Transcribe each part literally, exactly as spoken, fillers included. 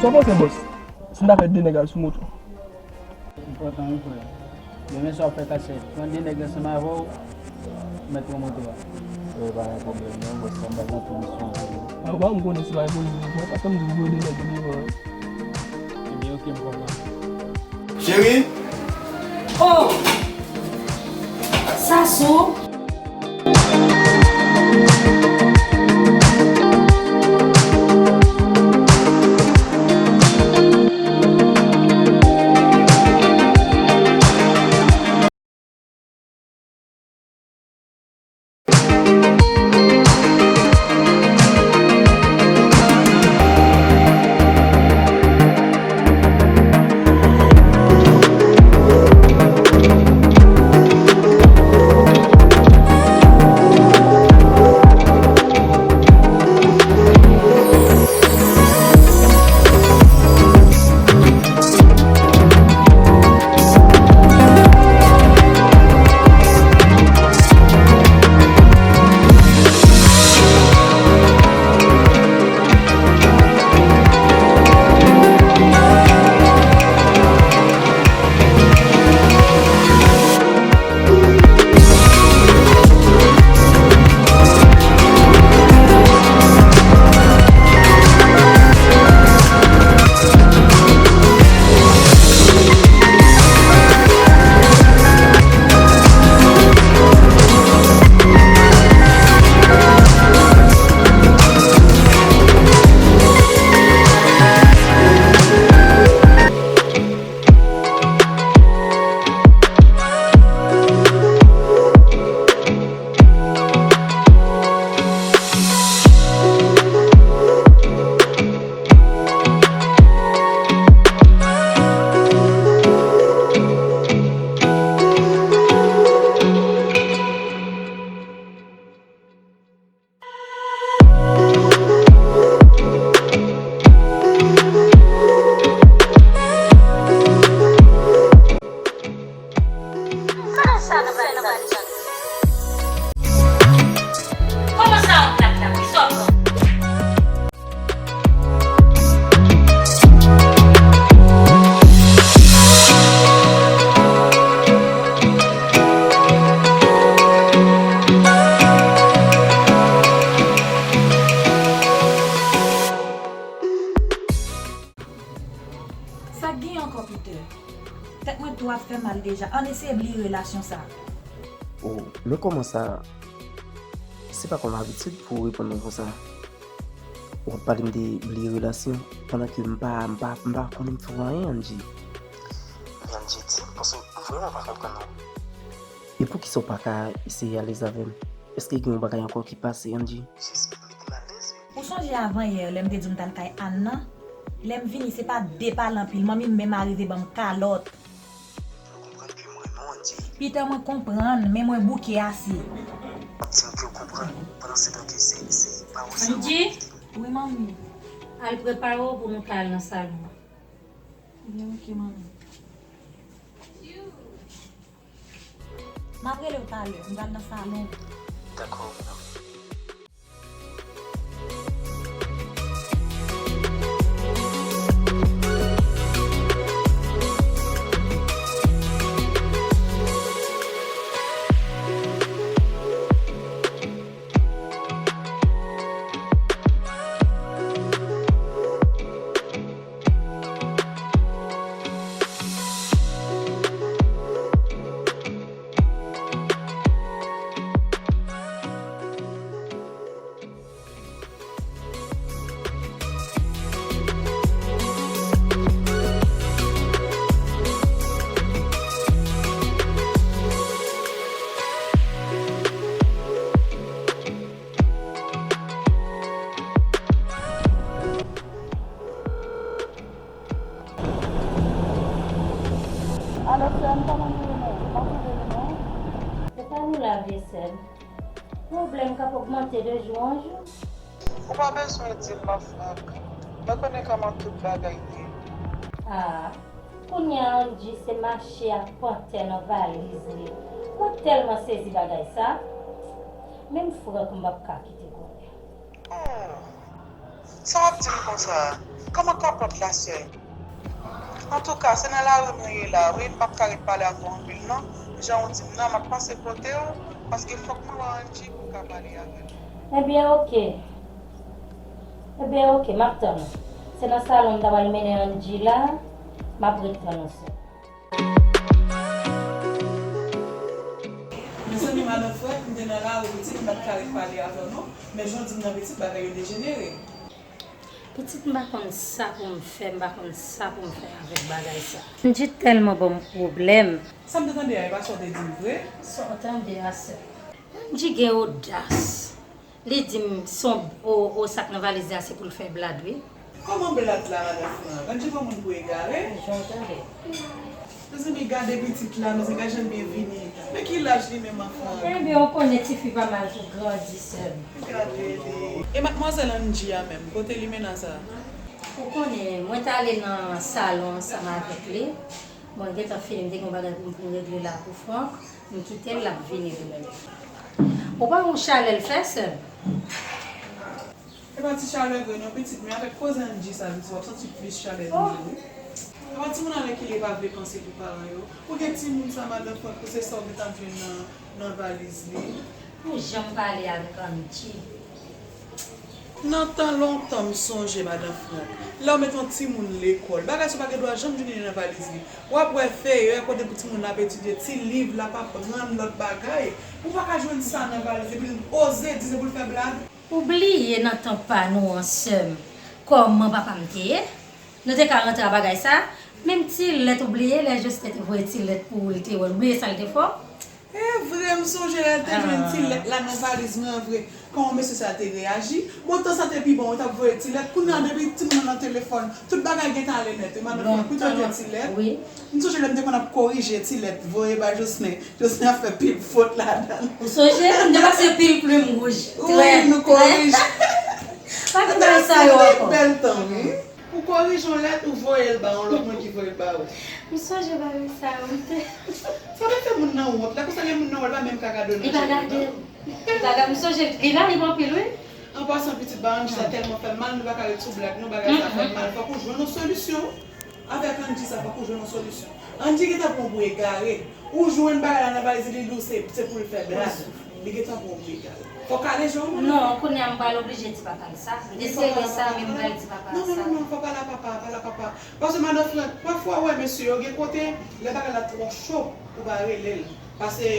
Sa w panse, bòs? Si m ta fè de nèg al sou moto? M kontan wi, frè. Demen swa w fè kachèt. Pran de nèg ansanm avè w, mèt pran moto a. Wi, pa gen pwoblèm non, bòs, sa m pa gen anpil misyon pou ou. A, ou pa m konnen si pa gen pwoblèm, mwen pa tann di w voye de nèg devan. Ebyen, oke, m konprann. Cheri! Oh! Sasou! Kòman sa w ap la? Kisa w pran? Sa k genyen ankò, Peter? Tèt mwen tou ap fè mal deja. Ann eseye bliye relasyon sa a. O, men kòman sa? Se pa kòm abitid pou w reponn mwen konsa. W ap pale m de bliye relasyon, pandan ke m pa, m pa, m pa konnen m fè w anyen, Angie. Men Angie, di m, paske m vrèman pa konprann ou. E poukisa w pa ka eseye alèz avè m? Èske gen yon bagay ankò ki pase, Angie? Jis mete m alèz, wi. Ou sonje avan yè, lè m te di w m t al kay Ann nan? Lè m vini, se pa de pale anpil, manmi m menm arive ban m kalòt. Ou konprann ke m renmen w, Angie. Peter, mwen konprann, men mwen bouke ase. Di m ke w konprann, pandan se tan ke se, se pa ou sèlman ki kite m. Angie? Wi, manmi. Al prepare w pou nou ka al nan salon an. Ebyen, oke, manmi. M ap rele w talè, m pral nan salon. Dakò, madanm. Alo, sè m, kòman nou ye menm? Ou pa twouve nou, non? Se pa nou la, vye sè m. Pwoblèm k ap ogmante de jou an jou. Ou pa bezwen di m, ma Frank. Mwen konnen kòman tout bagay ye. A, kounye a Angie se mache ak pantè nan valiz li. Mwen tèlman sezi bagay sa. Menm Frank m p ap ka kite konnen. Oh, sa w ap di m konsa a? Kòman kapòt la, sè? Antouka, se nan lari mwen ye la, wi, m p ap ka ret pale avè w anpil, non. Jan w di m nan, m ap pase kote w, paske fòk mwen wè Angie pou m ka pale avè l. Ebyen, oke. Ebyen, oke, m ap tann ou. Se nan salon m ta pral mennen Angie la, m ap ret tann ou, sè. Mezanmi, madan Frank, m te nan lari, pitit, m pa t ka ret pale avè w, non. Men jan w di m nan, pitit, bagay yo dejenere. Pitit, m pa konn sa pou m fè, m pa konn sa pou m fè avèk bagay sa. Angie tèlman ban m pwoblèm. Sa m te tande a, e pa sa w te di m vre? Sa w tande a, sè. Angie gen odas. Li di m se yon o, o sa k nan valiz la se pou l fè blad, wi. Kòman blad la, madan Frank? Angie pran moun pou egare? Jan w tande. Mezanmi, gade pitit la, mezanmi, gade jan l byen vini. Men ki laj li menm an, Frank? Ebyen, ou konnen tifi pa mal pou grandi, sè m. Gade li. E madmwazèl Angie a menm, kote li menm sa? Ou konnen, mwen t ale nan salon ansanm avèk li. Bon, li gentan fini, m te gen yon bagay pou m, pou m regle la pou Frank. M kite l, l ap vini li menm. Ou pa wè yon chalè l fè, sè m? E pa ti chalè vre non, pitit, men avèk koze Angie sa, pitit, w ap santi plis chalè toujou, wi. Apa timoun alèkile pa vle panse pou paran yo. Ou gen timoun sa, madan Frank, pou se sa w gentan ap jwenn nan, nan valiz li. Ou janm pale avèk Angie? Nan tan lontan, m sonje, madan Frank, lè w mete yon timoun lekòl, bagay sa w pa gen dwa janm jwenn li nan valiz li. W ap wè feyè kote pou timoun nan ap etidye, ti liv l ap aprann, lòt bagay. Ou pa ka jwenn sa nan valiz epi l oze di se pou l fè blad. Ou bliye nan tan pa nou an, sè m, kòman papa m te ye? Nou te ka rantre a bagay sa. Menm ti lèt, ou bliye lè Jocelyn te voye ti lèt pou ou, li te wè l, ou bliye sa l te fè w? E vre, m sonje lè l te jwenn ti lèt la nan valiz mwen an vre. Kòman mesye sa te reyaji? Bon, tan sa te pi bon, yo t ap voye ti lèt. Kounye a, depi timoun nan nan telefòn, tout bagay gentan ale nèt. E madan Frank, pou tande ti lèt. Wi. M sonje lè m te konn ap korije ti lèt, voye bay Jocelyn. Jocelyn ap fè pil fot ladan l. Ou sonje? M te pase pil plim wouj. Wi, nou korije. Pa gen bagay sa yo ankò. Bèl tan, wi. Ou korije yon lèt, ou voye l ba yon lòt moun ki voye l ba ou. M sonje bagay sa yo, m te. Sa te fè moun nan wont. Lè konsa, lè moun nan wè l, pa menm ka gade w nan je l, non. Li pa gade m. Li pa gade m. M sonje, li la, li anpil, wi. An pasan, pitit, ba Angie sa tèlman fè m mal, nou pa ka ret sou blad, non, bagay sa fè m mal. Fòk ou jwenn yon solisyon. Avèk Angie sa, fòk ou jwenn yon solisyon. Angie gentan pran w pou egare. Ou jwenn bagay la nan valiz li, li di w se, se pou l fè blad. Li gentan pran w pou egare. Fò w kale je w, madan. Non, kounye a m pral oblije di papa l sa. M te serye sa, men m pral di papa l sa. Non, non, non, non, fò w pale a papa, pale a papa. Paske madan Frank, pafwa, w wè mesye yo gen kote, lè bagay la twò cho, ou pa rele l. Paske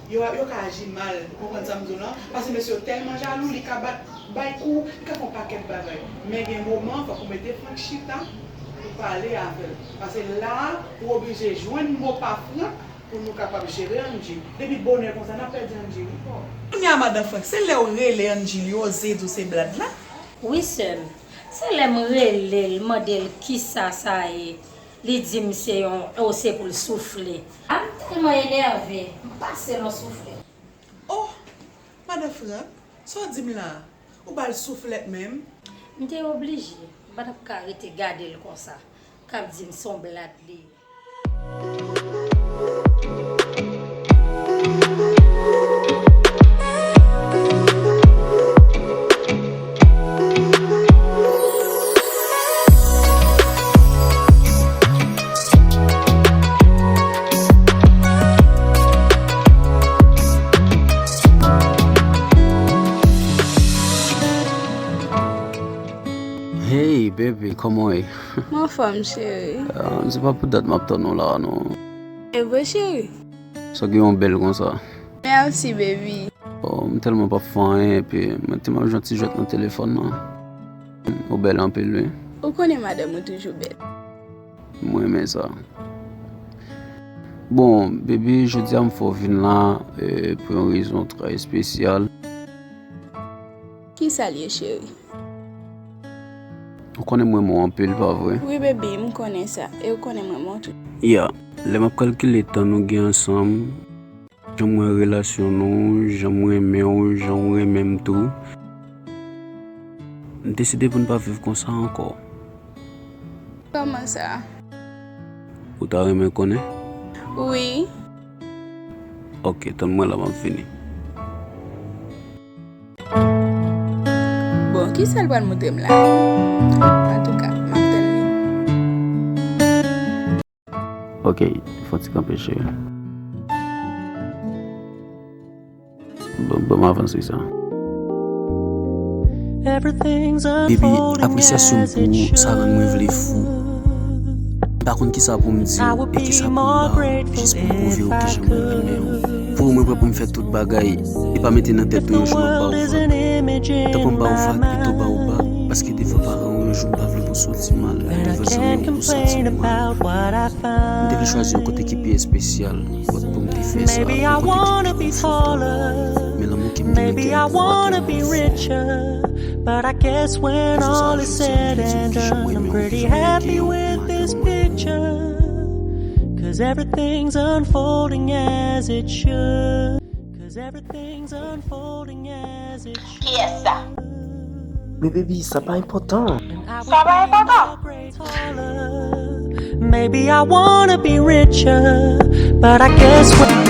yo, yo ka aji mal, ou konprann sa m di w lan? Paske mesye yo tèlman jalou, li ka bat, bay kou, li ka fè yon pakèt bagay. Men gen moman, fòk ou mete Frank chita, ou pale avè l. Paske la a, ou oblije jwenn mo pa Frank, pou nou kapab jere Angie. Depi bonè konsa, n ap pèdi Angie, wi. Kounye a, madan Frank, se lè w rele Angie, li oze di w se blad la? Wi, sè m. Se lè m rele l, mande l kisa sa ye, li di m se yon, o, se pou l soufle. A, m tèlman enève, m pase l yon souflèt. Oh, madan Frank, sa w di m la a? Ou ba l souflèt menm? M te oblije, m pa t ap ka rete gade l konsa, k ap di m se yon blad li ye. Hey, baby, kòman w ye? M anfòm, cheri. Ah, se pa pou dat m ap tann ou la, non. E vre, cheri? Sa gen yon bèl konsa. Mèsi, baby. Oh, m tèlman p ap fè anyen, epi mwen te m ap jwe yon ti jwèt nan telefòn nan. Ou bèl anpil, wi. Ou konnen madanm ou toujou bèl. M renmen sa. Bon, baby, jodi a m fè w vin la, eh, pou yon rezon trè espesyal. Kisa l ye, cheri? Ou konnen m renmen w anpil, pa vre? Wi, baby, m konnen sa. E ou konnen m renmen w tou. Ya, lè m ap kalkile tan nou gen ansanm, jan m wè relasyon nou, jan m renmen w, jan w renmen m tou, m deside pou n pa viv konsa ankò. Kòman sa? Ou ta renmen konnen? Wi. Ok, tann mwen la, m ap vini. Bon, kisa l pral montre m la? Antouka, m ap Ok, fò ti kanpe cheri. Bon, bon, m avanse sa. Baby, apresyasyon m pou ou, sa rann mwen vle fou. M pa konn kisa pou m di w e kisa pou m ba w, jis pou m pwouve w kijan mwen renmen w. Pou ou, mwen prè pou m fè tout bagay, e pa mete nan tèt ou yon jou m ap ba w vag. Tanpon m ba w vag, pito ba w bak, paske devan paran w, yon jou m pa vle pou w santi mal, devan zanmi w, pou w santi w mal. M te vle chwazi yon kote ki pi espesyal, kot pou m te fè sa, yon kote ki pi konfòtab. Men lanmou ke m te mete nan kò a tèlman fò. But I guess when all is said and done, I'm pretty happy with this picture. Cause everything's unfolding as it should. Cause everything's unfolding as it should. Kiyès sa? Men baby, sa pa enpòtan. Sa pa enpòtan. Maybe I wanna be richer, but I guess when